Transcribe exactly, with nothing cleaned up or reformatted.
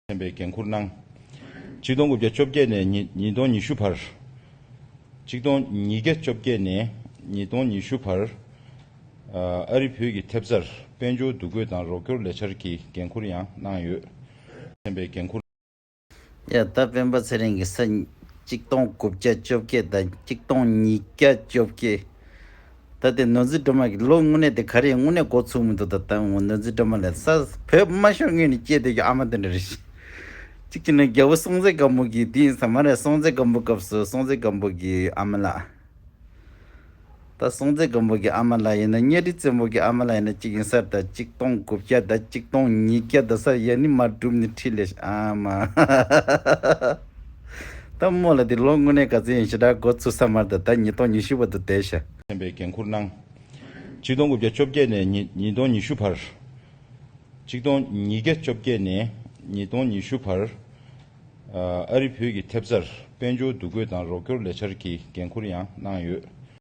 ཐེན་པའི་འགན་འཁུར་གནང་། ཆིག་སྟོང་དགུ་བརྒྱ་བཅོ་བརྒྱད་ནས་ཉིས་ཉིས་སྟོང་ཉི་ཤུ་བར། ཆིག་སྟོང་ཉིས་བརྒྱ་བཅོ་བརྒྱད་ནས་ཉིས་སྟོང་ཉི་ཤུ་བར། ཨ་རི་བོད་ཀྱི་ཐེབས་རྩར་དཔལ་འབྱོར་འདུ་འགོད་དང་རོགས་སྐྱོར་ལས་འཆར་གྱི་འགན་འཁུར་ཡང་གནང་ཡོད། ཐེན་པའི་འགན་འཁུར། ཡ་ད་སྤེན་པ་ཚེ་རིང་གིས་ས་ཆིག་སྟོང་དགུ་བརྒྱ་བཅོ་བརྒྱད་དང་ཆིག་སྟོང་ཉིས་བརྒྱ་བཅོ་བརྒྱད། ད་དེ་ནོར་འཛིན་སྒྲོལ་མ་གི་ལོ་དངོས་གནས་དེ་ག་རེ་དངོས་གནས་འགོ་ཚུགས་མི་འདུག་ད་ད་ནོར་འཛིན་སྒྲོལ་མ་ལ་ས་བོད་མ་ཤོར་སྔོན་ནས་སྐྱེས་དེ་གི་ཨ་མ་དེ་འདྲ་རེད་ཤི། གཅིག་བྱས་ན་རྒྱལ་པོ་སྲོང་བཙན་སྒམ་པོ་གི་དེ་ཡིན་ས་མ་རེད། སྲོང་བཙན་སྒམ་པོ་སྐབས་སུ་སྲོང་བཙན་སྒམ་པོ་གི་ཨ་མ་ལགས། ད་སྲོང་བཙན་སྒམ་པོ་གི་ཨ་མ་ལགས་ཡིན་ན་གཉའ་ཁྲི་བཙན་པོ་གི་ཨ་མ་ལགས་ཡིན་ན་གཅིག་ཡིན་ས་རེད། ད་ཆིག་སྟོང་དགུ་བརྒྱ་ད་ཆིག་སྟོང་ཉིས་བརྒྱ་ད་ས་ཡ་ནི་མ་གྲུབ་ནི་ཁྲི་ལས་ཨ་མ། ད་མོ་ལ་དེ་ལོ་དངོས་གནས་ག་ཚོད་ཡིན་ཞེ་དྲག་འགོ་ཚུགས་ས་མ་རེད། ད་ད་ཉིས་སྟོང་ཉི་ཤུ་བར་དུ་བསྡད་ཤག་ཐེན་པའི་འགན་འཁུར་གནང་། ཆིག་སྟོང་དགུ་བརྒྱ་བཅོ་བརྒྱད་ནས་ཉིས་ཉིས་སྟོང་ཉི་ཤུ་བར། ཆིག་སྟོང་ཉིས་བརྒྱ་བཅོ་བརྒྱད་ནས་ཉིས་སྟོང་ཉི་ཤུ་བར། ཨ་རི་བོད་ཀྱི་ཐེབས་རྩར་དཔལ་འབྱོར་འདུ་འགོད་དང་རོགས་སྐྱོར་ལས་འཆར་གྱི་འགན་འཁུར་ཡང་གནང་ཡོད།